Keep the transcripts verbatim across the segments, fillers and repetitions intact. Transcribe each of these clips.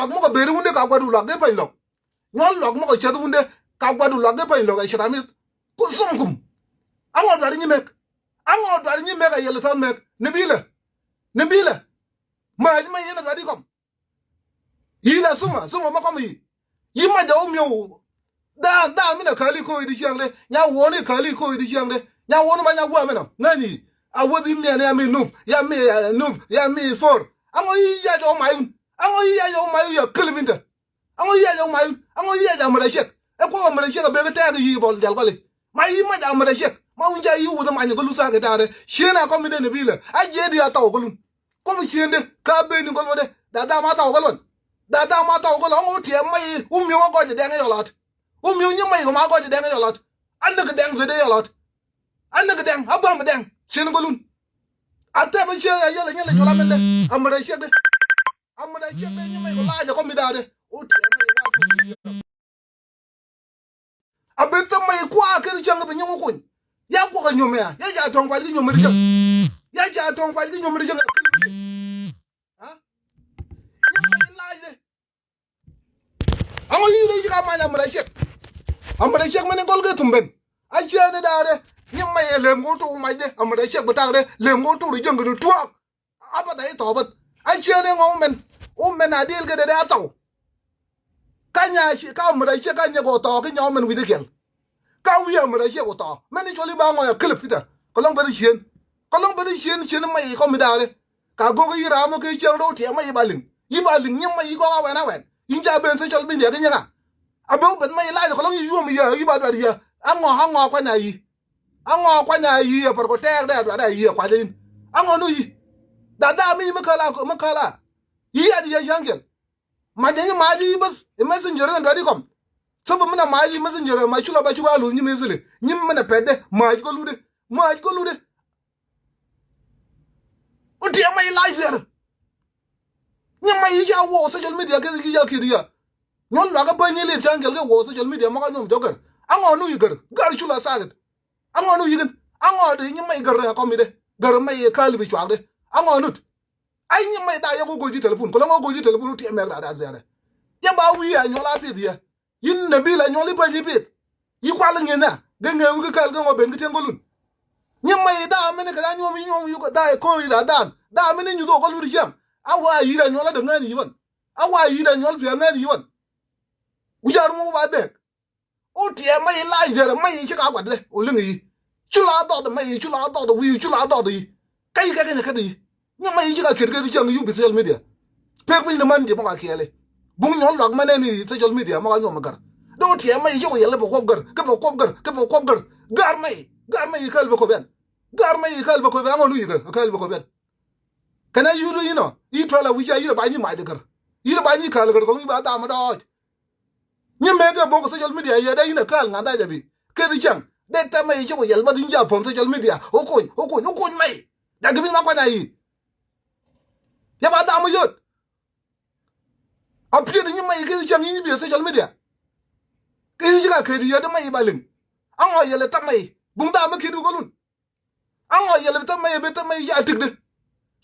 luak mɔ kɛ beri wundɛ ka guadu luak gɛ pany lɔk. Nyuɔl luak mɔ kɛ cɛth wundɛ ka guadu luak gɛ pany lɔk ɛ cɛ ramith. Ku thum kum. Aŋɔ duari nyi mɛk. Aŋɔ duari nyi mɛk ɛ yɛl than mɛk. Ni bilɛ. Ni bilɛ. Mac mɛ yɛn ɛ duari kɔm. Yi la suma, suma ma kɔm yi. Yi ma jaw miw. Da, da mi na kali ko yi di chiang de. Nya woni kali ko yi di chiang de. Nya woni ma nya gua mi na. Ngani. A wodi mi ne ya mi nup, ya mi, eh, nup, ya mi for. Ango yi ya jaw mayun. Ango yi ya jaw mayun ya kilibinta. Ango yi ya jaw mayun. Ango yi ya jaw mara shek. E ko mara shek be ta yi bol jal kali. Ma yi ma jaw mara shek. Ma un ja yi wuda ma nya ko lusa ke ta de. Shena kɔm de ne bila. A je di a taw ko lun. Kɔm ciëndɛ ka beni gɔl wä dɛ. Dada ma thaw gɔl wän. Dada ma thaw gɔl wän. Ŋu tiɛm ma yi wumi wä gɔc dɛŋ yɔlɔt. Wumi wä nyi ma yi kɔ ma gɔc dɛŋ yɔlɔt. An ni kɛ dɛŋ zet yɔlɔt. An ni kɛ dɛŋ a bam dɛŋ. Cien gɔlun. A tɛp a ciek a yɛl a nyɛl a cɔl a mɛn dɛ. A mɛrɛ ciek dɛ. A mɛrɛ ciek dɛ nyi ma yi kɔ lac a kɔ mi daadɛ. Wä tiɛm ma yi wa kɔ. A ben thäm ma yi kuaak kɛn cäŋ kɛ bi nyɔk wä kuny. Ya kuɔk a nyom ya. Ya ca tɔŋ kuac kɛ nyom mi di cäŋ. Ya ca tɔŋ kuac kɛ nyom mi di cäŋ. Ha? Nyom ma yi lac de. Aŋɔ yi de yi ka mac a mɛrɛ ciek. A mɛrɛ ciek mɛn in gɔl kɛ thum ben. A ciɛ ni daadɛ. Nyom ma yi lem kɛ wä tok mac de. A mɛrɛ ciek bi tak de. Lem kɛ wä tok di cäŋ kɛ ni tuaak. A bä dai tɔɔbät. A ciɛ ni ŋɔ wä mɛn. Wä mɛn a dil kɛ de de a thaw. Ka nya ci, ka mɛ da ciek ka nyɛ gɔ tɔɔ ki nyɛ wä mɛn wi̱c di kɛl. Ka wi̱i̱ a mɛ da ciek wä tɔɔ. Mɛn i̱ cuɔl i̱ ba ŋɔc a kilip Peter. Kɛ lɔŋ ben i̱ cien. Kɛ lɔŋ ben i̱ cien, cien ma i̱ kɔm i̱ daari. Ka go̱k i̱ ram mɔ kɛ cien ro̱o̱ tiɛɛ ma i̱ ba liŋ. I̱ ba liŋ nyiŋ ma i̱ gɔk a wɛn a wɛn. I̱ ca ben social media ki nyɛ ka. A ben wä ben ma i̱ lac kɛ lɔŋ i̱ yuɔm i̱ yɛ i̱ ba duat i̱ yɛ. A ŋɔ a ŋɔ a kuany a i̱. A ŋɔ a kuany a i̱ a pär kɔ tɛɛk dee a duat a i̱ a kuany a i̱. A ŋɔ nu i̱. Dadaa mi i̱ mi käl a mi käl a. I̱ a di yɛ cäŋ kɛl. Mac jɛ nyi mac i̱ bäth i̱ messenger in duat i̱ kɔm. Thop i̱ min a mac i̱ messenger ɛ mac cu la ba cu ka luth nyi messenger. Nyi min a pɛtdɛ mac kɔ lutdɛ. Mac kɔ lutdɛ. Wä tiɛm ma i̱ lac thiɛr. Nyi ma i̱ ca wä social media kɛ i̱ ca kiɛt i̱ ya. Nyɔl luak kä bäny i̱ lieth cäŋ kɛl kɛ wä social media ma ka nyuɔm jɔk gär. A ŋɔ nu i̱ gär. Gär cu la sakit. A ŋɔ nu i̱ kɛn. A ŋɔ dee nyi ma i̱ gär rɛ kɔm i̱ dɛ. Gär ma i̱ kali bi cuak dɛ. A ŋɔ nut. Ai nyi mɛy da yɛ ku go̱o̱c ji̱ telefon. Kɛ lɔŋ ɛ go̱o̱c ji̱ telefon wä tiɛm mɛk da da ziarɛ. Yɛ ba wi̱i̱ a nyɔl a pieth yɛ. Yi̱n nɛ bil a nyɔl i̱ päny i̱ pieth. Yi̱ kual i̱ ŋi̱n a gɛ ŋɛɛ wi̱i̱ kɛ kɛl kɛ ŋɔ ben kä tiɛŋ kɛ lun. Nyi mɛy da mɛn kɛ da nyuɔm i̱ nyuɔm i̱ da ɛ ko̱o̱c i̱ da dan. Da mɛn i̱ nyuth ɔ kɛ lun i̱ ciaŋ. A wa yi̱ da nyɔl a dee ŋäni yi̱ wan. A wa yi̱ da nyɔl piɛ ŋäni yi̱ wan. Wi̱c a rum wä ba dɛɛk. Wä tiɛm ma i̱ lac derɛ ma i̱ ci ka gua̱t dɛ wä liŋ i̱. Cu la dhɔk dɛ ma i̱ cu la dhɔk dɛ wi̱i̱ cu la dhɔk dɛ i̱. Kä i̱ kɛ kɛn kä dɛ i̱. Nyɛ ma i̱ ci ka kiɛt kɛ i̱ cäŋ i̱ yup i̱ social media. Pek piny ni man jɛ mɔ ka kiɛɛli. Buŋ nyɔl luak mɛn ɛn i̱ social media mɔ ka nyuɔm gär. Dee wä tiɛm ma i̱ ci kɔ yɛl bɛ kuɔp gär kä bɛ kuɔp gär kä bɛ kuɔp gär. Gär ma i̱ gär ma i̱ käl bɛ kop yɛn. Gär ma i̱ käl bɛ kop yɛn aŋɔ nu i̱ kɛ käl bɛ kop yɛn. Kɛnɛ yut inɔ i̱ tuɛl a wi̱c a i̱ rɛ ba nyi mac gär. I̱ rɛ ba nyi käl gär kɔŋ i̱ ba dham dɔɔc. Nyi mɛk ɛ bok social media yɛ dee yinɛ kääl ŋa̱n dac abi. Keth cäŋ dee tɛmɛ yi cok yɛl bä di nyi ca pon social media. Okony okony okony mɛy. Dak bi ma kuany a yi. Yɛ ba dham yot. A piet nyi mɛy keth cäŋ yi nyi bi social media. Keth cäŋ a keth yɛ dee mɛy ba liŋ. Aŋɔ yɛl ɛ tɛmɛ yi buŋ dham mi kiet wi̱i̱ kɔlun. Aŋɔ yɛl bi thämɛ yɛ bi thämɛ yɛ a tikdi.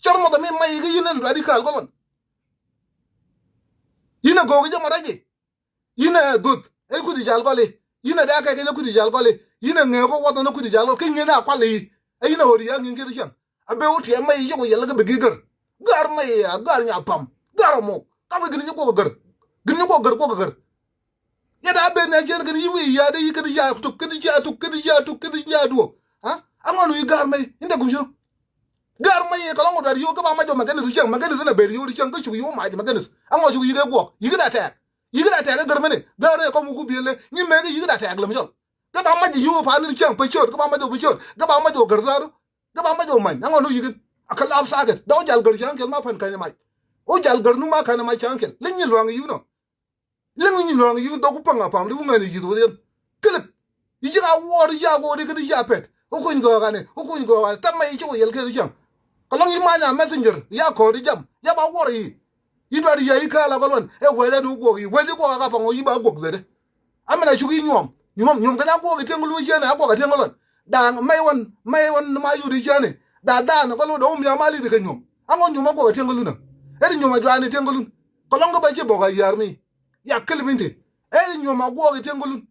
Cɔr mɔth ami mac ikä yinɛ ni duat ikä alkɔlɔn. Yinɛ go̱o̱k jɛ mɔ rɛc i̱. Yinɛ dhuth ɛ kuthi jal gɔli. Yinɛ dee akɛ kɛn ɛ kuthi jal gɔli. Yinɛ ŋeek ɔ wuɔth ɔn ɛ kuthi jal gɔli kä ŋi̱n a kual i̱. Ɛ yinɛ ɣöö ri ya̱ ŋi̱n kɛ ri cäŋ. A ben wä tiɛm mac i̱ cɛ kɔ yɛl kä bi gi̱i̱ gär. Gär mac i̱ a gär nya pam. Gär ɔ mok. Kä bi gini nyɛ guɔk gär. Gini nyɛ guɔk gär guɔk gär. Yɛ da ben na cien kɛn yi wi̱i̱ ya de yi kɛn ya tuk kɛn ya tuk kɛn ya tuk kɛn ya duɔk. Ha? Aŋɔn wi̱i̱ ga̱r mɛ in dɛ gum cino. Ga̱r mɛ yɛ kɛ lɔŋ wä dɔr yio̱w kä ba ma jɔ mɛ kɛn i̱ cieŋ mɛ kɛn i̱ na ber yio̱w di cieŋ kä cuk yio̱w mac mɛ kɛn i̱. Aŋɔ cuk yi kɛ guɔk yi kɛ da tɛɛk. Yi kɛ da tɛɛk kä gär mɛ ni ga̱r ni kɔm wä ku biël lɛ nyi mɛ kɛ yi kɛ da tɛɛk lɛ mi jɔl. Kä ba ma jɛ yio̱w pa̱a̱n ni cieŋ pä ciöt kä ba ma jɔ pä ciöt kä ba ma jɔ gär za̱a̱ru. Kä ba ma jɔ many aŋɔn wä yi kɛn. A kɛ lap sakɛt dɔ̱ŋ jal gär cieŋ kɛl ma pän ka̱ny mac. Wä jal gär nu ma ka̱n mac cieŋ kɛl lɛ nyi luaŋ yi nɔ. Liŋ wi̱ny lua̱a̱ŋ yi̱ dhɔk ku pa̱ŋ a pam di ku ŋäni yi̱th wä dhiɛn. Kilip. I̱ ci ka wuɔɔr i̱ ca go̱o̱r i̱ kä di ca pɛt. Wä kuny gɔɔk anɛ wä kuny gɔɔk anɛ tɛm ma i̱ ci wä yɛl kɛn i̱ cäŋ. Kɛ lɔŋ i̱ many a messenger i̱ a kɔɔr i̱ jam i̱ a ba wuɔr i̱. I̱ duat i̱ yɛ i̱ kääl a gɔl wän ɛ wɛl ɛn wä guɔk i̱ wɛl i̱ guɔk a ka paŋ wä i̱ ba guɔk dhɛtdɛ. Amɛn a cuk i̱ nyuɔm nyuɔm nyuɔm kɛn a guɔk i̱ tiɛŋ kɛ luɔ̱c ciɛn ɛ a guɔk a tiɛŋ kɛ luɔ̱n. Da̱a̱ŋ mɛy wän mɛy wän ni ma yut i̱ ciɛn i̱. Da̱a̱ da̱a̱n kɛ luɔ̱n dɔ̱ŋ mi a ma li̱th kɛ nyuɔm. A ŋɔn nyuɔm a guɔk a tiɛŋ kɛ lun ɛ. Ɛn i̱ nyuɔm a juaani tiɛŋ kɛ lun. Kɛ lɔŋ kä ba ci bɔk a yar mi. Ya kil min ti. Ɛ nyuɔm a guɔk i tiɛŋ kulun.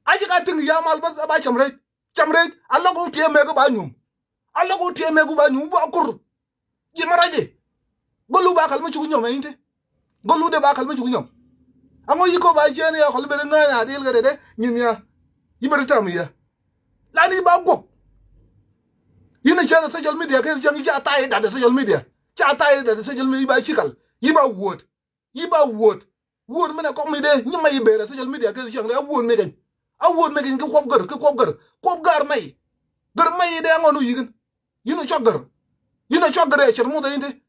A ci ka tiŋ ya mal bas a ba cam rɛc. Cam rɛc. A lɔk u tiɛ mɛk ba nyuɔm. A lɔk u tiɛ mɛk ba nyuɔm ba kur. Ji̱ ma rac i̱. Golu ba kal mi cuk nyɔm ɛ in ti. Golu de ba kal mi cuk nyɔm. Aŋɔ yi ko ba ciɛn ya kɔl ben ŋäny a dil kɛ dede. Nyin ya. Yi bɛ ri tam ya. Lani ba guɔk. Yin a cɛ social media kɛ cɛŋ ca tay dat social media. Ca tay dat social media ba cikal. Yi ba wuɔt. Yi ba wuɔt. Wuɔt mi na kɔk mi de nyi ma yi bɛɛr a social media kɛ cɛŋ de a wuɔt mi kɛny. A wuɔt mi kɛny ki kuɔp gär ki kuɔp gär. Kuɔp gär mɛy. Gär mɛy de aŋɔ nu yikin. Yin a cɔk gär. Yin a cɔk gär ɛ cɛr muth a yin te.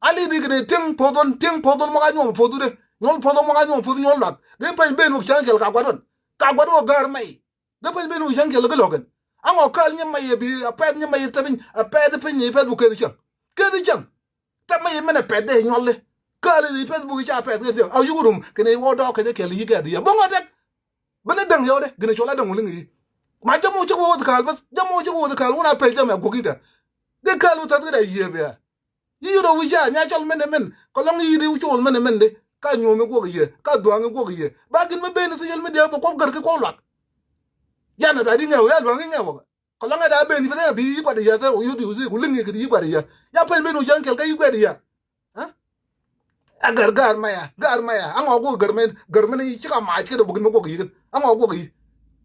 A li di kɛ de tiŋ pothon tiŋ pothon mɔ ka nyuɔm pothu de. Nyuɔl pothon mɔ ka nyuɔm pothu nyuɔl luak. De pɛny ben wuk cɛŋ kɛl ka guat wan. Ka guat wuk gär mɛy. Dee piny ben wi̱i̱ cäŋ kiɛ lɛ kä lɔ̱kɛn. Aŋɔ kääl nyɛ mɛy ɛ bi a pɛth nyɛ mɛy ɛ thɛ piny a pɛth piny ni Facebook keth cäŋ. Keth cäŋ. Thɛ mɛy mɛn ɛ pɛth dee nyɔl dee. Kääl i̱ Facebook ca pɛth keth cäŋ a yuk rum kɛn i̱ wä dɔɔk kɛ jɛ kɛl i̱ yi kɛth i̱ yɛ bo̱ŋ a tɛk. Bi ni däŋ yɔw dee gin i̱ cɔl a däŋ wä liŋ i̱. Ma jɛ moc cä wä wä thi kääl bäth jɛ moc cä wä wä thi kääl wä na pɛc jɛ mɛ guɔ̱k i̱ tɛ. Dee kääl wä thäth kɛ dee yiëë bia. Yi yut ɔ wi̱c ca nya cɔl mɛn ɛmɛn kɛ lɔŋ yi di wi̱c cɔl mɛn ɛmɛn di ka nyuɔ̱m i̱ guɔk i̱ yɛ ka dhua̱a̱ŋ i̱ guɔk i̱ yɛ ba gin mi ben i̱ social media bɛ kuɔp gär ki kuɔp luak. Yan ɛ da di ŋɛw ya lua̱ŋ i̱ ŋɛw ɔ kɛ lɔŋ ɛ da ben i̱ bɛ thɛn bi yi guat i̱ yɛ thɛ ɔ yut i̱ ku liŋ i̱ kɛ di yi guat i̱ yɛ ya pɛn ben wi̱c cɛn kɛl kɛ yi guat i̱ yɛ. Ɛ gär gär mɛ ya gär mɛ ya aŋɔ guɔk gär mɛn gär mɛn i̱ cika mac kɛ dɛ buk in mi guɔk i̱ yɛ kɛn aŋɔ guɔk i̱.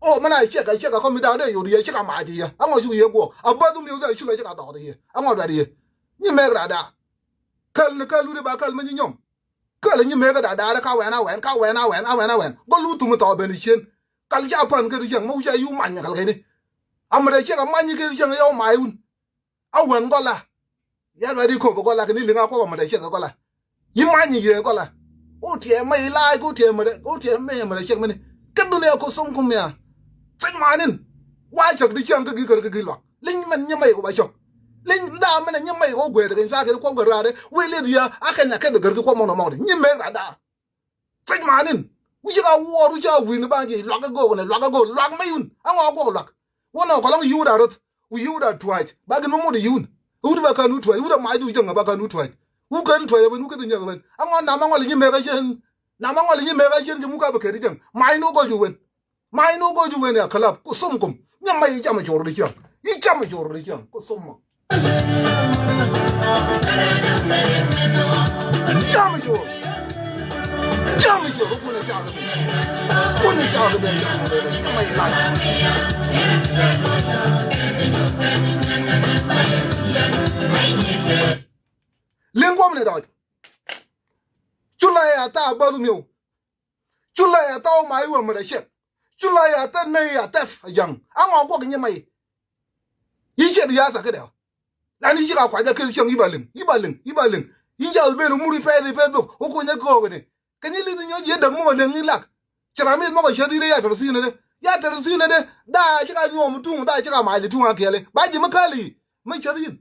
O mɛn a ciɛk a ciɛk a kɔmi da̱a̱ŋ dee yot i̱ yɛ cika mac i̱ yɛ aŋɔ cuk i̱ yɛ guɔk a bäth mi yot i̱ cula cika dhɔk i̱ yɛ aŋɔ duat i̱ yɛ. Nyi mɛk rada. Käl ni käl wut i̱ ba käl mi nyi nyɔm. Käl nyi mɛk rada rɛ ka wɛn a wɛn ka wɛn a wɛn a wɛn a wɛn bä lu thum i̱ thɔɔ ben i̱ cien. Kal ca pän kä ri cäŋ mɛ wi̱c a yu many kal kɛni. A mɛ rɛ ciɛk a many kä ri cäŋ yɛ wä may wun. A wän gɔla. Ya rɛ ri kop gɔla kɛni liŋ a kop a mɛ rɛ ciɛk gɔla. Yi many yɛ gɔla. Utiɛ mɛ yi laaj utiɛ mɛ rɛ utiɛ mɛ mɛ rɛ ciɛk mɛni. Kä duni a ko som kum ya. Cɛn manin. Wa cäk di cäŋ kä gi kär kä gi luak. Li̱ny mɛn nyɛ mɛy kɔ ba cɔk. Li̱ny da mɛn nyɛ mɛy kɔ guɛɛr kɛ nyi sa kɛ di kuɔp gär raadɛ wee lieth yɛ a kɛn a kɛn gär ki kuɔp mɔk nɔ mɔk di nyi mɛk ra da. Fec manin wi̱c ka wuɔɔr wi̱c ca wi̱n ba ji̱ luak kɛ gook nɛ luak kɛ gook luak mɛy wun aŋɔ a guɔk luak. Wä nɔ kɔlɔŋ yiwda röth wi̱c yiwda tuac ba gin mɛ mot yiwun. Wut ba kan wut tuac wut a mac wi̱c jäŋ ba kan wut tuac. Wut kɛn tuac a ben wut kɛ dhi nyäk ben aŋɔ nam aŋɔl nyi mɛk a cien. Nam aŋɔl nyi mɛk a cien jɛ muk a bɛ kɛt i̱ jäŋ mac ni wä gɔc wä wen. Mac ni wä gɔc wä wen ya kälap ku thom kum. Nyɛ mac i̱ cam i̱ cor di ciaŋ i̱ cam i̱ cor di ciaŋ ku thom mɔ. Jam i̱ cor. Jam i̱ cor. Kun i̱ cak i̱ ben. Kun i̱ cak i̱ ben. Jam i̱ ben. Jam i̱ lac. Liŋ guɔm ni dɔc. Cu la ya thaak bäth miw. Cu la ya thaak ma i̱ wä mɛ dɛ ciɛk. Cu la ya thaak nɛy ya thɛf a ja̱ŋ. Aŋɔ guɔk i̱ nyi mɛy. Yi ciɛt ya thaak kidɛ. Lan i̱ ci ka kuac a kel cäŋ i̱ ba liŋ i̱ ba liŋ i̱ ba liŋ. I̱ jath ben i̱ mur i̱ pɛth i̱ pɛth bök i̱ kuny a gɔɔk ini. Kɛ nyi li̱th i̱ nyɔc yɛ däk muk a liŋ i̱ lak. Ci ram i̱ muk a ciɛth i̱ rɛ ya tɛr thi̱n ɛ dee ya tɛr thi̱n ɛ dee. Daa ci ka nyuɔɔm i̱ tuŋ daa ci ka mac i̱ tuŋ a kiɛl i̱ ba ji̱ mi käl i̱. Mi ciɛth i̱ yin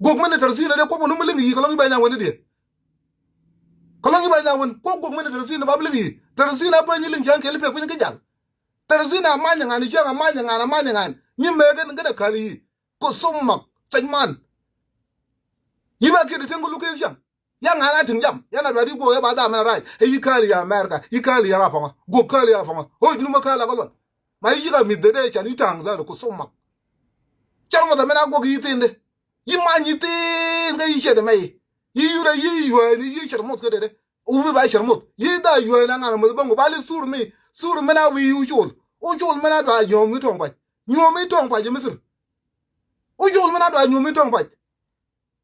guɔk mini tɛr thi̱n ɛ dee kuɔp ni mi liŋ i̱ yi kɛ lɔŋ i̱ ba nyaŋ wen i̱ diɛ. Kɛ lɔŋ i̱ ba nyaŋ wen kuɔp guɔk mini tɛr thi̱n ɛ ba bi liŋ i̱ tɛr thi̱n a bä nyi liŋ cäŋ kiɛl i̱ pek piny kä jal. Tɛr thi̱n a many ŋan i̱ cäŋ a many ŋan a many ŋan nyi mɛk in gɛn a käl i̱ yi. Ku thom mak cɛc man. Yi ba kiɛ di tiŋ ku luk kɛ cäŋ. Ya ŋa̱n a tin jam ya na dua di guɔ ya ba dam na rai. Ɛ yi kali ya America yi kali ya Apaŋa guɔ kali ya Apaŋa. Hoc nu ma kali a gɔlwan. Ma yi yika mit de de can yi taŋ za de ku thom mak. Car ma da mena guɔ yi tin de. Yi ma yi tin ka yi cɛ de mɛ yi. Yi yu de yi yu ni yi cɛ de mot ke de de. U bi ba cɛ de mot yi da yu na ŋa̱n mot bä ŋu ba li sur mi sur mena wi yu col. U col mena dua nyom mi tong pa nyom mi tong pa je misir. U col mena dua nyom mi tong pa.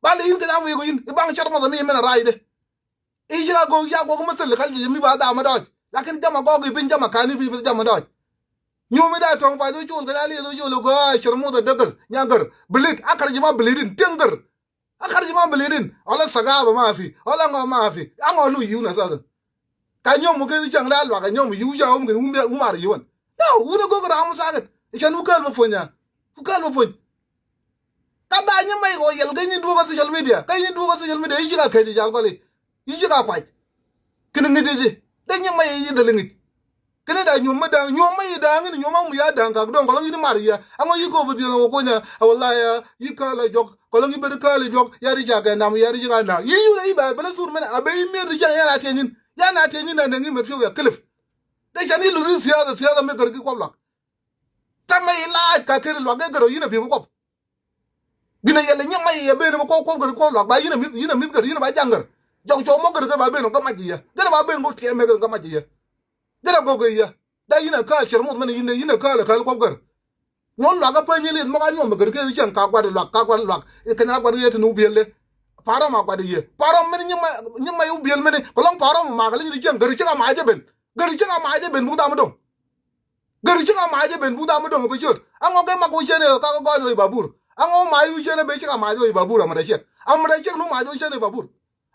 Bal i̱ yin kɛ na wek i̱ yin i̱ baŋ cɛr mɔth ami i̱ min a raacdɛ. I̱ ci a go̱o̱k ya guɔk mi thil kal ji̱ mi ba dam a dɔɔc lakin jam a gɔɔk i̱ piny jam a kan i̱ piny jam a dɔɔc. Nyuumi da tɔŋ pac wä col kɛ na lieth wä col i̱ gɔaa cɛr muth a dägär nya gär bilit a kar ji̱ ma bilit in tiɛŋ gär. A kar ji̱ ma bilit in ɔlɛ thagaba ma fi ɔlɛ ŋɔ ma fi a ŋɔ lu yiun a thathä. Ka nyɔm wä kɛ cäŋ la luak a nyɔm yiu ca wä mi kɛ wumar yiu an. Nɔ wun a go̱k ram wä thakit i̱ cɛn wä kɛl bä puɔ̱ny a wä kɛl bä puɔ̱ny. Ka ba nyi mɛy kɔ yɛl kä nyi duɔk kä social media kä nyi duɔk kä social media i̱ ci ka kɛc i̱ cal kɔli i̱ ci ka kuac. Kini ŋi̱c i̱ ci dee nyi mɛy i̱ ci dee li ŋi̱c. Kɛn ɛ da nyuɔ̱m mi da̱a̱ŋ, nyuɔ̱m mi yi da̱a̱ŋ, nyuɔ̱m mi yi da̱a̱ŋ kak dɔ̱ŋ kɔlɔŋ yi ni mar yɛ. Aŋɔ yi kop bi dhiɛl ŋɔ kunyɛ a wä la yɛ yi kä la jɔk kɔlɔŋ yi ben kä la jɔk ya di ca kɛ nam ya di ci ka nam yi yun a yi ba ben a sur mɛn a ben yi miet di cɛŋ ya na tiɛny in ya na tiɛny in a nɛŋ yi mɛ piɔk ya kilip. Dee can yi luth in siasa, siasa mi gär ki kuɔp luak. Tamɛ ilaac ka ker luak ɛ gär ɔ yin a pi̱w kuɔp. Gin a yɛl ɛ nyiŋ mac yɛ ben ɛ bä kuɔp kuɔp gär kuɔp luak ba yin a mi̱th yin a mi̱th gär yin a ba jaŋ gär. Jɔk cɔw mɔ gär gär ba ben ɔ kä mac yɛ gär ba ben kä tiɛm ɛ gär kä mac yɛ. Gär a gɔk ɛ yɛ da yin a ka̱a̱l cɛr muth mɛn yin a yin a ka̱a̱l ɛ ka̱a̱l kuɔp gär. Nyuɔn luak kä peny ilith mɔ ka nyuɔm ɛ gär kɛ cäŋ ka gua̱t luak ka gua̱t luak. Kɛn a gua̱t yɛ ti nu biɛl dee. Parɔm a gua̱t yɛ parɔm mɛn nyiŋ mac wä biɛl mɛn kɛ lɔŋ parɔm ɛ mak ɛ leny di cäŋ gär cäŋ a mac ɛ ben. Gär cäŋ a mac ɛ ben buk dam dɔŋ. Gär cäŋ a mac ɛ ben buk dam mi dɔ̱ŋ bi ciöt. Ɛŋɔ kɛ mak wä cien ɛ ka kɛ gɔny wä i̱ babur. Ɛŋɔ mac wä cien ɛ ben cäŋ a mac wä i̱ babur a mɛ dɛ ciɛk. A mɛ dɛ ciɛk nu mac wä cien ɛ babur.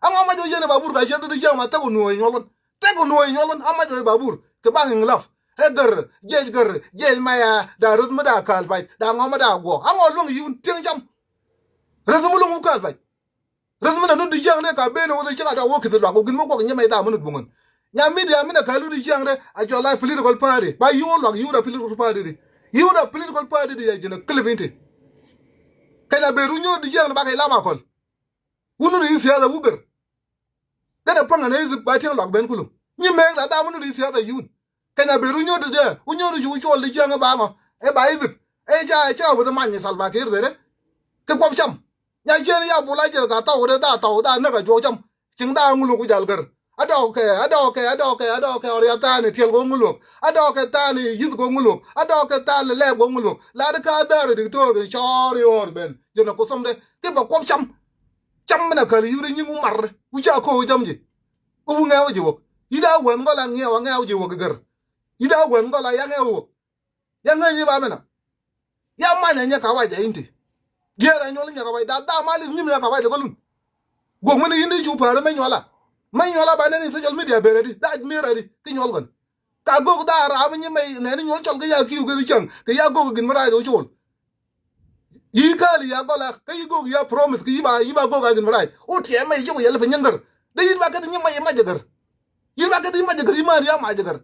Ɛŋɔ mac wä cien ɛ babur ka ciɛt di ciɛŋ ma thɛk wä nuɔ̱ɔ̱c nyuɔl wän. Thɛk wä nuɔ̱ɔ̱c nyuɔl wän a mac wä i̱ babur. Kɛ baŋ iŋ laf. Ɛ gär jiɛc gär jiɛc maya da röth mi da ka̱l pac da ŋɔ mi da guɔ̱k. Ɛŋɔ luäŋ yi̱w tiɛŋ cam. Röth mi luäŋ wä ka̱l pac. Rɛth mi na nu di jiäŋ dee ka ben wä dee cik a dɔk wä kithi luak wä gin mi kuɔk nyɛ mɛy dha mi nut buŋän. Nya media mi na ka lu di jiäŋ dee a jɔl a political party ba yiw luak yiw da political party di. Yiw da political party di ya ji̱n a clip in ti. Kɛn a ben ru nyuur di jiäŋ dee ba kɛc lam a kɔl. Wun nu di siasa wä gär. Dee dee päŋ a na ithip ba tiɛŋ luak ben kulu. Nyi meek da dha mi nu di siasa yiwun. Kɛn a ben ru nyuur di dee wä nyuur di cu cuɔl di jiäŋ ɛ ba ŋɔ ɛ ba ithip. Ɛ ca ca wä dee many Salva Kiir dee dee. Kɛ kuɔp cam. Nya cieen ya bul a jiɛth ka thaw de da thaw da näk a juɔk cam. Ciŋ da ŋuluk ku jal gär. A dɔɔk kɛ a dɔɔk kɛ a dɔɔk kɛ a dɔɔk kɛ ɔriath thaani tiɛl kɛ ŋuluk. A dɔɔk kɛ thaani yith kɛ ŋuluk. A dɔɔk kɛ thaani lɛɛp kɛ ŋuluk. Lat kä a dhäär ɛ diktoor kɛ cɔɔr i̱ ɣɔr ben. Jɛn a ku thomdɛ. Kɛ bɛ kuɔp cam. Cam min a käl yuri nyiŋ wu mar. Wu ca ko̱o̱k jam ji̱. Wu ŋɛɛw ji̱ wäk. Yi da wän gɔl a ŋɛɛw a ŋɛɛw ji̱ wäk gär. Yi da wän gɔl a ya ŋɛɛw wäk. Ya ŋäc ni ba mɛnɛ. Ya manyɛ nyɛ ka wac a in ti. Giɛɛr a nyuɔl nyɛ ka wac da da mali nyim nyɛ ka wac de kɔlun. Guɔk mɛn in di cu päär mɛ nyuɔla. Mɛ nyuɔla ba nɛn in social media bɛrɛ di da mier a di ki nyuɔl kɔn. Ka gok da ram nyɛ mɛ nɛn nyuɔl cɔl kɛ ya kiu kɛ di cäŋ kɛ ya gok gin mɛ rac o col. Yi kali ya gɔla kɛ yi gok ya promise kɛ yi ba yi ba gok a gin mɛ rac. O tiɛ mɛ yi cok yɛl pɛ nyɛ gär. De yi ba kɛ di nyɛ mɛ yi mac gär. Yi ba kɛ di mac gär yi man ya mac gär.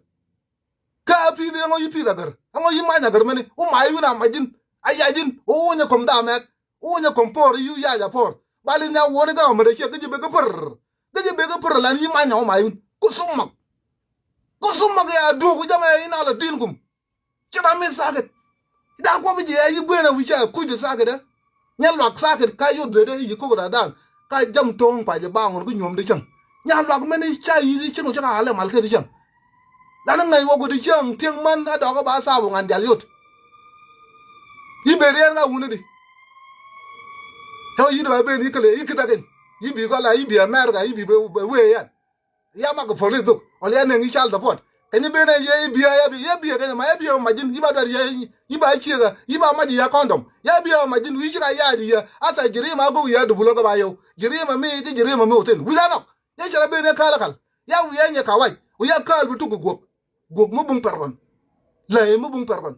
Kä a pi̱i̱th ɛŋɔ yi pi̱i̱th a gär ɛŋɔ yi mac a gär mɛni wä mac wun a mac ji̱n a yac ji̱n wä wä nyɛ ko̱m da mɛk wä nyɛ ko̱m po̱r yi yac a po̱r. Bali nya wuni kä a mɛt a ciɛ kä ji̱ bek kä pär. Kä ji̱ bek kä pär lan yi mac a wä mac wun ku thum mak. Ku thum mak ya duuk ku jamɛ yi na la din kum. Ci ram mi sakit. Ida kuɔp jiɛ yi guenɛ wi̱cɛ kuc sakit ɛ. Nyɛ luak sakit ka yot dhedɛ yi kok dadan ka jam to̱o̱ŋ pac ɛ ba ŋun kä nyuɔ̱m di cäŋ. Nya luak mɛn i̱ ca yi̱th i̱ cäŋ cä ka alɛ mal kɛ di cäŋ. Lan i̱ ŋäc wä ku di cäŋ tieŋ män a dɔk ɛ ba thaap wä ŋan jal yot. I̱ ben riɛɛr ka wuni di. Tɔ yi̱th ba ben i̱ kɛlɛ i̱ ki̱thakin i̱ bi kɔla i̱ bi America i̱ bi bɛ wee yan. Ya mak kɛ police dhuk wala ya nɛŋ i̱ child support. Kɛ ni ben ɛ yɛ i̱ biɛ ya biɛ ya biɛ kɛ ni ma ya biɛ ma ji̱n i̱ ba dɔr yɛ i̱ ba ciek ɛ i̱ ba mac i̱ ya condom ya biɛ ma ji̱n wi̱i̱ ci ka yac i̱ yɛ. Asa ji̱ ri̱i̱m a go̱k yɛ dubu lɔ kɛ ba yɛw ji̱ ri̱i̱m ɛ mi ji̱ ji̱ ri̱i̱m ɛ mi wä thin wi̱i̱ la nɔk. Yɛ cɛ rɔ ben ɛ kääl ɛ kal ya wi̱i̱ ɛ nyɛ ka wac wi̱i̱ ya kääl bi tuk kɛ guɔk. Guɔk mi buŋ pɛr kɔn. Lɛy mi buŋ pɛr kɔn.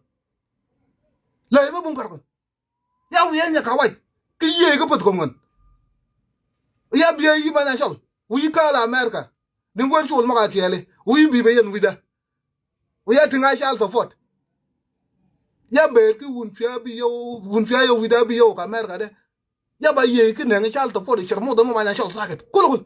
Lɛy mi buŋ pɛr kɔn. Ya wi̱i̱ ɛ nyɛ ka wac ki yiëë kä päth kɔŋ ɣän. Ya biɛ yi manya cɔl wi̱i̱ kääl America. Ni ŋuɛr col mɔk a kiɛɛli wi̱i̱ bi bɛ yɛn wi̱cdä. Wi̱i̱ ya tiŋ a child support. Ya beer ki wun pia bi yɛ wun pia yɛ wi̱cdä bi yɛ wok America dɛ. Ya ba yiëë ki nɛŋ child support cɛr muth mɔ manya cɔl sakit kul kul.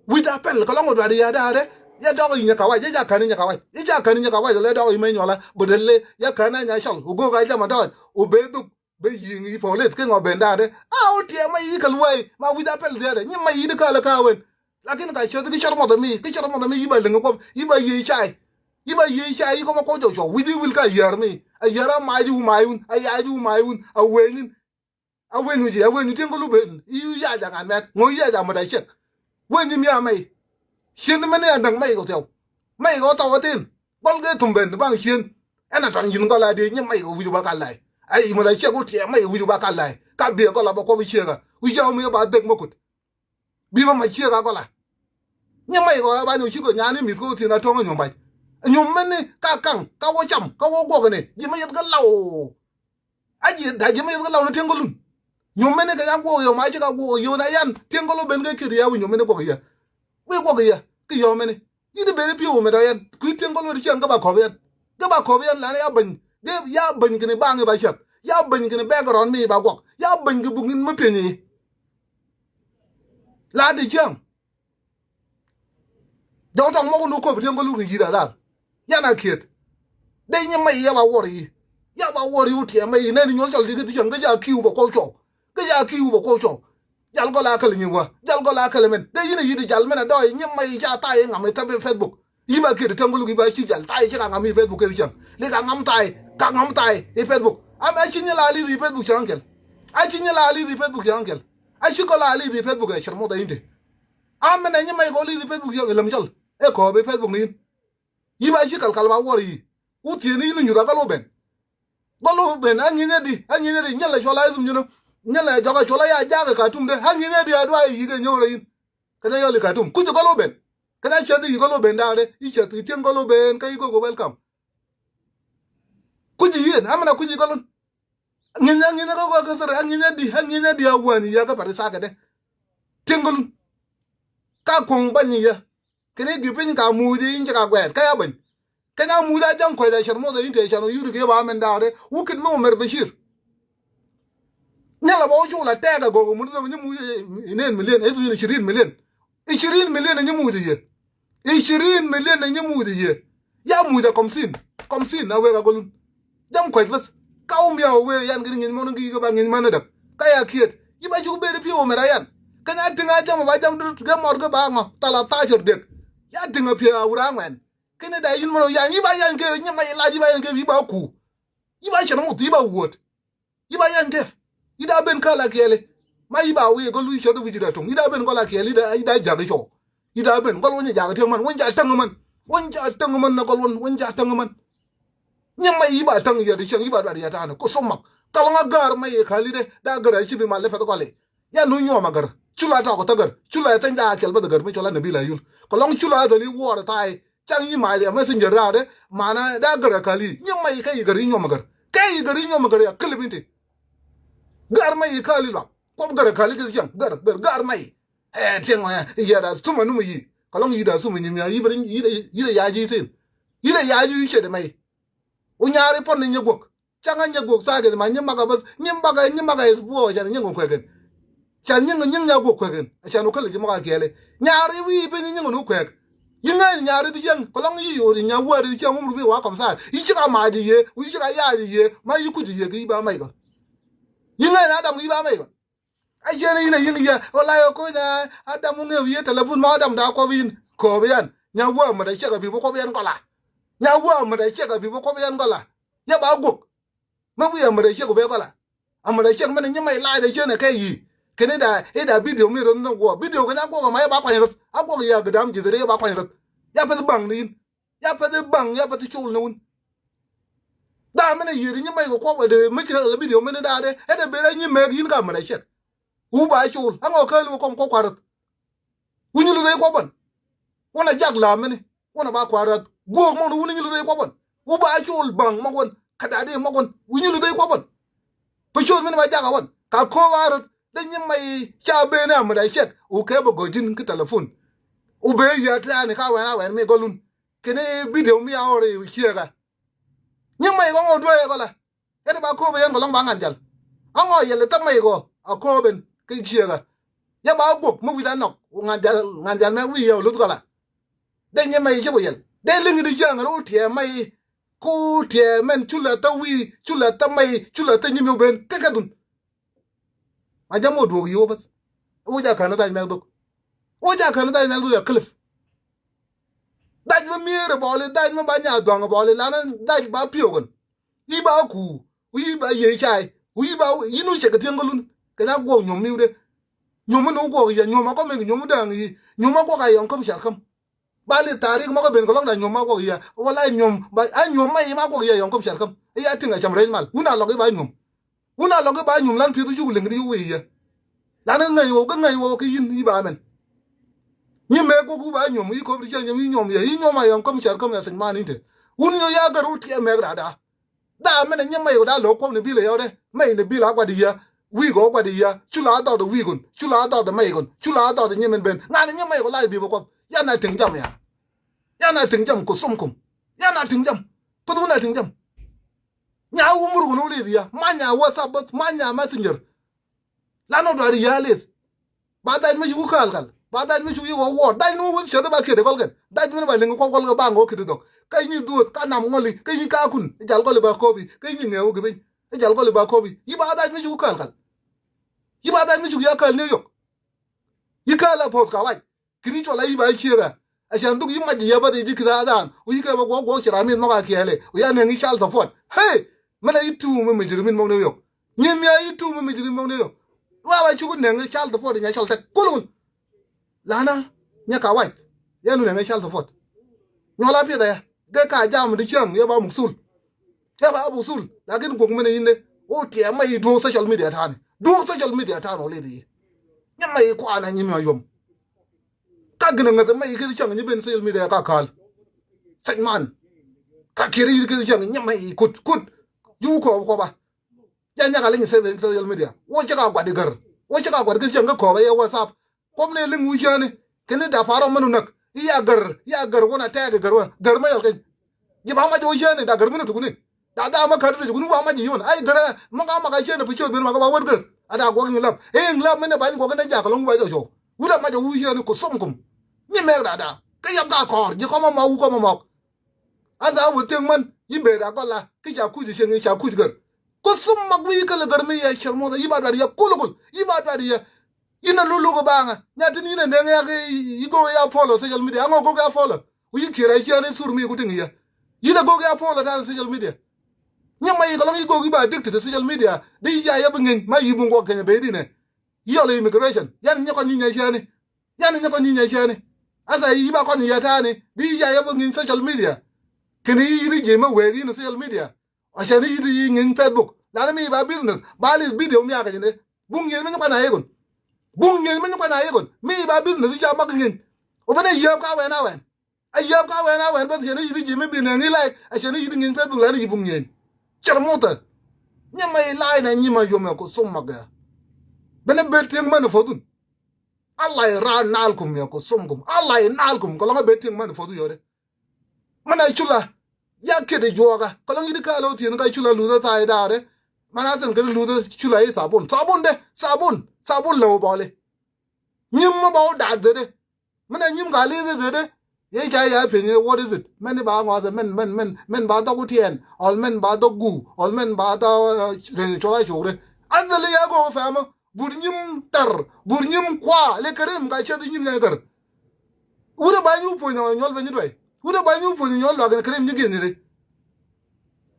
Wi̱cdä pɛl kɛ lɔŋ wä duat ya da̱a̱dɛ. Ya dɔk i̱ nyɛ ka wac ya ja kani nyɛ ka wac ya ja kani nyɛ ka wac wala ya dɔk i̱ mɛ nyuɔla bä däl le ya kani nya cɔl wä go̱o̱k a jama dɔɔc wä bee dhuk. Bä yi̱i̱ŋ i̱ polit kä ŋɔ ben da̱a̱dɛ a wä tiɛɛk ma i̱ käl wee ma wi̱cdä pɛl dhia̱a̱dɛ nyi ma i̱ di kääl kä wen. Lakin ka cäth kä cär mɔth ami kä cär mɔth ami i̱ ba liŋ kuɔp i̱ ba yiëë cay. I̱ ba yiëë cay i̱ kɔmɔ kuɔc jɔk cuɔk wi̱c i̱ wil kä a yäär mi a yäär a mac i̱ wä mac wun a yac i̱ wä mac wun a weŋin. A weŋ wi̱c i̱ a weŋ i̱ ti̱eŋ kä lu ben i̱ yac a ŋa̱n mɛk ŋɔ i̱ yac a mät a ciɛk. Weŋ i̱ mi a mɛy. Cien mɛn i̱ a näk mɛy kɔ thiaw mɛy kɔ thaw a thin. Gɔl gee thum ben baŋ cien. Ɛn a tɔŋ yi̱n gɔl a dee nyɛ mac kɛ wi̱c ba ka la̱a̱c. Ai mɛ la ciɛk wä tiɛɛk mac kɛ wi̱c ba ka la̱a̱c ka biɛ gɔl a bä kuɔp i̱ ciek a wi̱c a wä mi ba dhek mɛ kut. Bi bä mac ciek a gɔl a. Nyɛ mac kɛ ba nyɛ ci kɛ nyan i̱ mi̱th kɛ wä thi̱n a tɔŋ a nyuɔ̱m bac. Nyuɔ̱m mɛn ni ka kaŋ ka wä cam ka wä guɔk ni ji̱ mɛ yɛt kä law. A ji̱ da ji̱ mɛ yɛt kä law ni tieŋ kä lun. Nyuɔ̱m mɛn ni kɛ ya guɔk yɛ ma ci ka guɔk yɛ na yan tieŋ kä lun ben kɛ ki̱th ya wi̱i̱ nyuɔ̱m mɛn ni guɔk yɛ. Wi̱i̱ guɔk yɛ ki yɔ̱ɔ̱m mɛn ni. Yi̱t i̱ ben i̱ pi̱w met ɔ yɛn kui̱ tieŋ kɔl wä ti cieŋ kä ba kɔp yɛn. Gɛ ba kɔp yɛn lan ya beny. Gɛ ya beny kini baŋ iba cɛk. Ya beny kini background mi iba guɔk. Ya beny ki buk in mi pieny i. La di ciaŋ. Jɔk tɔŋ mɔk nu kop tiɛŋ kɔ luk ni yi̱ da dal. Yan a kiet. Dee nyi mɛy ya ba wuɔr yi. Ya ba wuɔr yi wutiɛ mɛy yi nɛn nyuɔl cɔl di kɛ ti ciaŋ kɛ ja kiw ba kɔp cɔw. Kɛ ja kiw ba kɔp cɔw. Jal gɔl a kɛl nyi wa. Jal gɔl a kɛl mɛn. Dee yin a yi di jal mɛn a dɔɔy nyi mɛy ca tay ŋam i tɛp i Facebook. Yi ba kiet tiɛŋ kɔ luk yi ba ci jal tay ci ka ŋam i Facebook kɛ ti ciaŋ. Li ka ŋam tay. Ka ŋam tay i Facebook. Am a ci nyi la li di Facebook ciaŋ kɛl. A ci nyi la li di Facebook ciaŋ kɛl. A ci gɔl a li di Facebook ɛ cɛr mɔ da yin te. Amɛnɛ nyi mɛy kɔ li̱th i̱ Facebook yɛ lɛm cɔl. Ɛ kɔɔp i̱ Facebook ni yin. Yi ba ci kal kal ba wuɔr yi. Wuthieni yin nyuth a gɔl wä ben. Gɔl wä ben a ŋi̱n ɛ di a ŋi̱n ɛ di nyɛl ɛ cuɔl a i̱ thum nyinä. Nyɛl ɛ jɔk ɛ cuɔl a ya jaak ɛ Katum de a ŋi̱n ɛ di a duay yi kɛ nyɔk rɛ yin. Kɛn ɛ yɔl i̱ Katum kuc ɛ gɔl wä ben. Kɛn a cɛth i̱ yi gɔl wä ben daak de i̱ cɛth i̱ thieŋ gɔl wä ben kä yi gɔk ɛ welcome. Kuc i̱ yin amɛnɛ kuc i̱ gɔl wä. Ŋi̱ny a ŋi̱ny a kä kä sir a ŋi̱ny a di a ŋi̱ny a di a wani ya kä pari sakɛ dɛ. Tiŋ kä lun. Ka kuɔŋ bany ya. Kini gi piny ka muudi in ci ka gwɛɛt ka ya bany. Kɛn a muudi a jaŋ kuɛth a cɛr muɔth a in te cɛn o yuri ki ba mɛn daare. Wukit mi Umar Bashir. Nyɛ la ba wä cuk la tɛɛk a gɔk mut ni muudi inen million. Isu in ishirin million. Ishirin million a nyi muudi ye. Ishirin million a nyi muudi ye. Ya muudi a komsin. Komsin a wek a golun. Jam kuec bas. Ka wä miaw wee yan kini ŋi̱ny mɔn ŋi̱i̱ kɛ ba ŋi̱ny män ɛ däk. Ka ya kiet. Yi ba cuk beri pi̱w mɛr a yan. Kɛ nya tiŋ a jam ba jam dut kɛ mɔr kɛ ba ŋɔ. Tala tacir dek. Ya tiŋ a piɛ a wur a ŋuɛn. Kini da yin mɔn yan yi ba yan kɛ nyi ma yi la yi ba yan kɛ yi ba ku. Yi ba cɛn mut yi ba wuot. Yi ba yan kef. Yi da ben ka la kiɛli. Ma yi ba wi̱i̱ gɔl wi̱i̱ cɔt wi̱i̱ ji̱ da tuŋ. Yi da ben gɔl a kiɛli yi da jak cɔ. Yi da ben gɔl wä nyɛ jak tiɛŋ man wä nyɛ jak täŋ man. Wä nyɛ jak täŋ man na gɔl wä wä nyɛ jak täŋ man. Nyɛ ma yi ba täŋ yɛ di cɛŋ yi ba duat yɛ ta̱a̱ni ko somak. Kɔlɔŋ a gär ma yi kali de da gär a ci bi mal lɛ pɛth gɔli. Ya nu nyuɔm a gär. Cu la tɔk thä gär. Cu la thä nja kɛl bä thä gär mi cɔl a nabi la yul. Kɔlɔŋ cu la thä li wuɔr ta̱a̱. Cak yi mac ya messenger raade mana da gär a kali. Nyi mac kɛ yi gär yi nyuɔm a gär kɛ yi gär yi nyuɔm a gär ya kilip inti. Gär mac yi kali luak kuɔp gär a kali kɛ cɛŋ gär gär gär mac. Ɛ tiɛŋ ɛ yɛ da suma numa yi kɔlɔŋ yi da suma nyim ya yi bɛ yi da ya ji sin. Yi da ya ji yi cɛ de mac. U nyaari pɔn ni nyɛ guɔk. Caŋä nyɛ guɔk thaakɛ ma nyi makä bäth nyi makä nyi makä is buɔ can nyi ŋu kuɛkɛn. Can nyi nyi nya guɔk kuɛkɛn can u käl ji̱ makä kiɛlɛ. Nyaari wi̱i̱ piny nyi ŋu kuɛk. Yi ŋäc nyaari ti cäŋ kɔlɔŋ yi yo̱o̱ri nya wäri ti cäŋ umru bi wa kɔm thaar yi cik a mac yi yee wi̱i̱ cik a yac yi yee ma yi kuc yi yee ki yi ba mac kɔn. Yi ŋäc na dam ki yi ba mac kɔn. A ciɛn in a yin yɛ wala yɛ ko̱ny na Adam wä ŋëw yɛ telefon ma Adam da kuɔp in kööb yɛn nya wä mät a ciɛk a bi bä kuɔp yɛn kɔla. Nya wä mät a ciɛk a bi bä kuɔp yɛn kɔla. Yɛ ba guɔk. Mä wi̱i̱ a mät a ciɛk a bi kɔla. A mät a ciɛk mɛn a nyi ma ilac a ciɛn a kɛ yi. Kɛn ida ida bidio mi röth ni guɔ bidio kɛn a guɔk a ma yɛ ba kuany röth a guɔk yɛ a gɛ dam ji̱th ri yɛ ba kuany röth. Ya peth baŋ ni in. Ya peth i̱ baŋ ya peth i̱ col ni wun. Daa mɛn a yiëëri nyi mɛc kɛ kuɔp wɛ dee mi ci rɛ lɛ bidio mɛn i̱ daa dee ɛ dee ben a nyi mɛk yin ka mɛn a ciɛk. Wu ba col a ŋɔ kääli wä kɔm kuɔp kua̱r rɛth. Wu nyi luth a yi kuɔp bän. Wun a jak la̱a̱ mɛn i̱ wun a ba kua̱r rɛth guɔ̱ɔ̱k mɔk ni wun nyi luth a yi kuɔp bän. Wu ba col baŋ mɔk wän kɛ da̱a̱ dee mɔk wän wu nyi luth a yi kuɔp bän. Pä ciöt min ba jak a wän ka ko̱o̱p a röth dee nyi mɛc ca ben a mɛt a ciɛk wu kɛ bä gɔ̱ ji̱n kä telefon. Wu ben yɛ tɛ̈ɛ̈ni ka wɛn a wɛn mi gɔlun. Kɛn i̱ bidio mi a ɣɔr i̱ ciɛɛkä. Nyi mɛc kɔŋ ɣɔw dueec ɛ kɔlä. Yɛn i̱ ba ko̱o̱p ɛ yɛn kɔlɔŋ ba ŋa̱n jal. Aŋɔ yɛl i̱ thäk mɛc kɔ a ko̱o̱p ɛn kä ciɛɛkä. Yɛ ba guɔk mi wi̱c a nɔk ŋa̱n jal ŋa̱n jal mɛ wi̱i̱ yɛ ɣɔw luth kɔlä. Dee nyi mɛc i̱ cik ɣɔw yɛl dee liŋ i̱ di ciɛɛŋ ɣɔw tiɛɛ mɛc i̱ ku tiɛɛ mɛn cu lɛ thäk wi̱i̱ cu lɛ thäk mɛc i̱ cu lɛ thäk nyi mi wä ben kä kɛ dhun. Ma jam wä duɔ̱ɔ̱k yi̱ wä bäth. Wä ja ka̱n i̱ dhac mɛk dhok. Wä ja ka̱n i̱ dhac mɛk dhok ya kilip. Dhac mi mi̱eer ɛ bɔɔli dhac mi ba nya dhua̱ŋ ɛ bɔɔli lan i̱ dhac ba piöök ɛn. I̱ ba ku wi̱i̱ ba yiëë cay wi̱i̱ ba yin wä cɛ kɛ thieŋ kä lun. Kɛ na guɔk nyuɔ̱m mi̱wdɛ. Nyuɔ̱m mi ni wä guɔk yɛ nyuɔ̱m a kɔm mi nyuɔ̱m mi dääŋ yi̱ nyuɔ̱m a guɔk a yɔ̱ŋ käm car käm. Ba li tarik mɔ kɛ ben kɛ lɔk da nyuɔ̱m ma guɔk yia wala nyuɔ̱m ba a nyuɔ̱m ma yi ma guɔk yia yɔ̱ŋ käm car käm. Iya tiŋ a cam rɛc mal wun a lɔk i̱ ba nyuɔ̱m. Wun a lɔk i̱ ba nyuɔ̱m lan pieth i̱ cuk liŋ di wee yia. Lan i̱ ŋäc wok i̱ ŋäc wok i̱ yin i̱ ba mɛn. Nyi mɛk wok i̱ ba nyuɔ̱m i̱ kop di cɛ nyuɔ̱m i̱ nyuɔ̱m yia i̱ nyuɔ̱m a yɔ̱ŋ käm car käm ya thi̱n man i̱ te. Wun nyuɔ̱ ya gär wut kiɛ mɛk rada. Daa mɛn a nyi mɛy wä daa lo̱k kuɔm ni bil a yɔwdɛ mɛy ni bil a guat yia. Wi̱i̱ gɔɔ guat yia cu la dhɔth wi̱i̱ gɔn cu la dhɔth mɛy gɔn cu la dhɔth nyi mɛn ben ŋa̱n a nyi mɛy wä la bi bä kuɔm. Yan a tiŋ jam ya. Yan a tiŋ jam ku thum kum. Yan a tiŋ jam. Päth wun a tiŋ jam. Nya wä mur kɛ ni wä lith ya. Ma nya WhatsApp bäth, ma nya Messenger. Lan wä duari ya lith. Ba dhaac mi ci wä kääl kal. Ba dhaac mi ci wä yi wä wuɔɔr. Dhaac ni wä wä cäth ba kiɛt kɔl kɛn. Dhaac mi ni ba liŋ kɔk kɔl kɛ ba ŋɔ ki̱t dhɔk. Kä nyi dhuɔth, ka nam ŋɔli, kä nyi kakun. I̱ jal kɔli ba kopi. Kä nyi ŋɛɛ wä ki piny. I̱ jal kɔli ba kopi. Yi ba dhaac mi ci wä kääl kal. Yi ba dhaac mi ci wä ya kääl New York. Yi kääl a poth ka wac. Kini cɔl a yi ba ciek a. A can dhuk yi mac yi ya ba dhi di kida dan. U yi kɛ ba guɔk guɔk ci ram in mɔk a kiɛɛli. U ya nɛŋ yi child support. Hey! Mɛn a yi tuum mi mijiri min mɔk ni yɔk. Nyin mi a yi tuum mi mijiri min mɔk ni yɔk. Wa ba cuk nɛŋ yi child support nya cɔl tɛk. Kul kul. Lana nya ka wac. Ya nu nɛŋ yi child support. Nyɔl a piɛth a ya. Gɛ ka jam di cäŋ ya ba muk thul. Ya ba muk thul. Lakin guɔk mɛn a yin de. O tiɛ ma yi duɔk social media tani. Duɔk social media tani o lidi yi. Nya ma yi kuana nyi mi a yom. Ka gin a ŋäth mɛ i̱ kɛ cäŋ nyi ben social media ka ka̱l. Sec man. Ka kiɛri i̱ kɛ cäŋ nyi mɛ i̱ kut kut. Ju kɔɔp kɔpa. Ja nyaka liŋ sec social media. Wä cä ka guat i̱ gär. Wä cä ka guat kɛ cäŋ kä kɔɔp a yɛ WhatsApp. Kɔm ni liŋ wi̱cäni. Kɛn ni dap parɔ mɛn wä näk. I̱ ya gär. Ya gär wä na tɛɛk i̱ gär wä. Gär mɛ yɔl keny. Ji̱ ba mac wä cäni da gär mɛn wä tukuni. Da da ma kat rec kun wa ma ji yon. Ai gɛrɛ ma ka ma ka cien pi ciot ben ma ka ba wet gɛr. Ada guɔk in lap. E in lap mene ba in guɔk in jak lɔŋ ba jɔ jɔ. Wula ma jɔ wu cien ku som kum. Ni mɛk da da. Ke yam ka kɔr ji kɔma ma wu kɔma mɔk. Asa wu tieng man yi be da gɔla ki ca kuc cien yi ca kuc gɛr. Ku som mak wi kele gɛr mi yɛ cɛr mɔda yi ba dwar yɛ kul kul yi ba dwar yɛ. Yinɛ lulu kɛ baŋɛ nya tin yinɛ nɛŋ yak yi go̱o̱k ya follow social media aŋɔ go̱o̱k ya follow. Ku yi kiɛr a ciɛ ni thur mi ku tiŋ yɛ yinɛ go̱o̱k ya follow ta̱a̱ social media. Nyɛ ma yi kɛ lɔŋ yi go̱o̱k yi ba addicted to social media di yi ca yɛ bi ŋi̱ny ma yi bi ŋuɔk kɛnyɛ bee dinɛ. Yi yɔl immigration yan nyɛ kɔn nyinyɛ ciɛ ni yan nyɛ kɔn nyinyɛ ciɛ ni. Asa yi ba kɔn yɛ ta̱a̱ ni di yi ca yɛ bi ŋi̱ny social media. Kɛn yi yi ri jiɛ ma wee yi ni social media. Acɛ ni yi ti yi ŋi̱n Facebook. Lani mi ba business ba li video mi akɛ jini. Buŋ ŋi̱n mi nyuka na yekun. Buŋ ŋi̱n mi nyuka na yekun mi ba business i̱ ca mak ŋi̱n. Obɛn a yiäp ka wɛn a wɛn a yiäp ka wɛn a wɛn beth cɛ ni yi ti ji̱ mi bi nɛŋ i̱ like acɛ ni yi ti ŋi̱n Facebook lani yi buŋ ŋi̱n. Cɛr muthɛ. Nyɛ ma i̱ like na nyi ma yom ɛ ku thum mak ɛ. Bɛn a bet tiɛŋ mani fothun. Allah i̱ raar nal kum ɛ ku thum kum Allah i̱ nal kum kɛ lɔŋ a bet tiɛŋ mani fothun yɔri. Mɛn a cula ya kiɛt i̱ juɔɔkä kɛ lɔŋ yi̱t i̱ kä lo̱ thi̱n kä cula luthä tha̱a̱c da̱a̱rɛ. Mɛn a thɛn kɛ luthä cula i̱ thabun thabun dɛ thabun thabun lɛ wä bɔli. Nyim mɛ bä wä da̱a̱k dhedɛ. Mɛn a nyim ka li̱th dhedɛ. Yee ca ya pi̱ny what is it mɛn i̱ ba ŋɔathɛ mɛn mɛn mɛn mɛn ba dhɔk wä tiɛɛn ɔl mɛn ba dhɔk guuk ɔl mɛn ba dhɔk rɛy cɔl a cokdɛ. A dhɛli ya go̱o̱k fɛmä. But nyim tar but nyim kua lɛ kɛ rim ka cɛ dhi nyim nyɛ kär. Wut ɛ ba nyu puɔ̱ny ɔ nyɔl bɛ nyi duay wut ɛ ba nyu puɔ̱ny ɔ nyɔl luak in kɛ rim nyi gi̱n ni ri.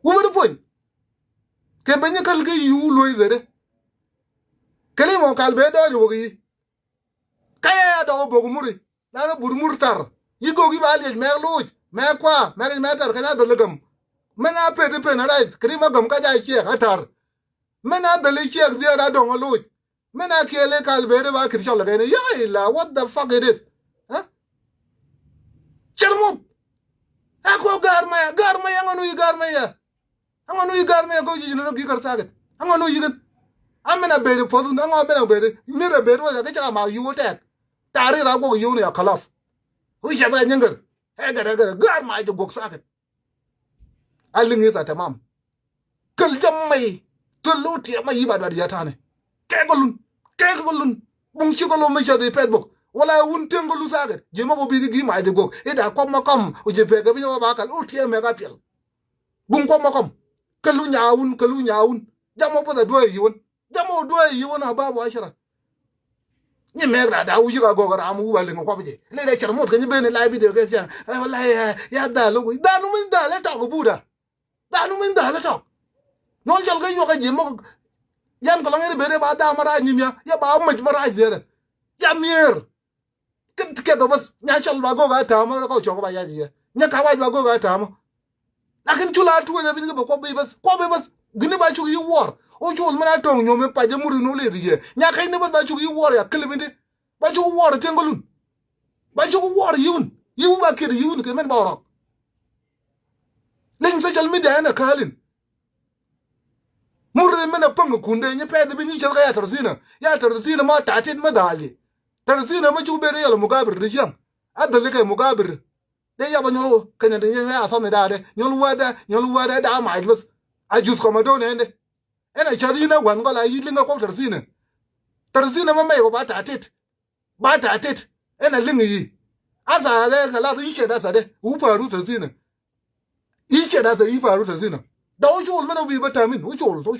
Wut bɛ di puɔ̱ny kɛ bɛ nyi käl kɛ yu luɔ̱c dheri. Kɛ rim ɔ kal bɛ dɔɔc wä kɛ yi. Ka yɛ ya dɔk bok muri lan but mur tar yi gok yi ba liec mɛk luuc mɛk kua mɛk mɛk tar kɛ nya dholi gam. Mɛn a pet i̱ pen a rac kɛ rim a gam ka ja ciɛk a tar. Mɛn a dhɛli ciɛk dhiɛɛr a dɔ̱ŋ a loc. Mɛn a kiɛl i̱ kal beri ba kir cɔl kɛn i̱ yɔi la what the fuck it is. Cɛr muth. A kɔ gaar maya gaar maya ŋɔn wi̱i̱ gaar maya. Aŋɔn wi̱i̱ gaar maya kɔ ji̱ ji̱n nɔ gi̱ kär sakit aŋɔn wi̱i̱ kɛn. A mɛn a beri puɔth aŋɔ a mɛn a beri mir a beri wä ya kɛ cak a ma yuw tɛk. Tarik a guɔk yuw ni a kalaf. Wi̱i̱ cɛ bɛ nyɛn gɛr. Ɛ gɛr ɛ gɛr gaar maya jɛ guɔk sakit. A liŋ i̱ tha tɛmam. Käl jɔm mɛy thil lo̱ tiɛm mɛy i̱ ba duat yɛ ta̱nɛ. Kɛɛk kɛ lun kɛɛk kɛ lun. Buŋ ci kɛ lo̱ mɛ cɛ dhi pɛth bok wala wun tieŋ kɛ lu thaakɛ ji̱ mɛ kɛ bi kɛ gi̱ mac dhi gok i̱ da kɔm mɛ kɔm wä ji̱ pɛk kɛ bi nyɔk ba kal wä tiɛm mɛ ka piɛl. Buŋ kɔm mɛ kɔm. Kɛ lu nyaawun kɛ lu nyaawun. Jam mɛ buth a duäi yiwun. Jam mɛ duäi yiwun a ba bɔ a cɛ rɔ. Nyi mɛk da da wuci ka gɔk ram wu ba liŋ kɔp ji. Lɛ dɛ cɛr mot kɛ nyi ben lai video kɛ cɛr. Ai wallahi ya dal wi dal mi dal tɔk buda. Dal mi dal tɔk. Nɔn cɔl kɛ yuɔk kɛ ji mok. Yan kɔlɔŋ yɛn bene ba dam ma rac nyim ya ya ba mec ma rac ziɛdɛ. Ya mier. Kɛ kɛ dɔ bas nya cɔl ba gɔk a tam ma kɔ cɔk ba ya ji ya nya ka wac ba gɔk a tam. Lakin cu la tuɔɔc a piny kä bɛ kuɔp bi bäth kuɔp bi bäth. Gini ba cuk yi wuɔr o col mɛn a tɔŋ nyom mi pac jɛ mur in wä leth yɛ nya kɛc ni bäth ba cuk yi wuɔr ya kili bindi. Ba cuk wuɔr tiɛŋ kä lun. Ba cuk wuɔr yiwun yiwu ba kiɛt yiwun kɛ mɛn ba wä rɔk. Liŋ social media ɛn a kaalin. Mur in mɛn a päŋ kɛ kunde nyi pɛth bi nyi cɛl kä ya tɛr thinä ya tɛr thinä ma tatit ma dhaal ji. Tɛr thinä ma cuk ben yɛl mugabir di ciɛŋ. A dhäli kɛ mugabir. Dee yap a nyol wä kɛn a dee nyol a thɔn i̱ daadɛ nyol wädɛ nyol wädɛ daa mac bäth. A juth kɔmɛ do̱n ɛn dee. Ɛn a cäth yi̱n a wän kɔl a yi̱ liŋ a kɔp tɛr thi̱n ɛ. Tɛr thi̱n ɛ mɛ mɛy kɔ ba ta̱a̱ tet. Ba ta̱a̱ tet. Ɛn a liŋ i̱ yi̱. A tha̱a̱ lɛ kɛ lath i̱ cɛ da̱th a dee wu pa̱a̱r wu tɛr thi̱n ɛ. I̱ cɛ da̱th a yi̱ pa̱a̱r wu tɛr thi̱n ɛ. Dɔw col mɛn ɔ bi bä ta̱a̱ min wu col wu col.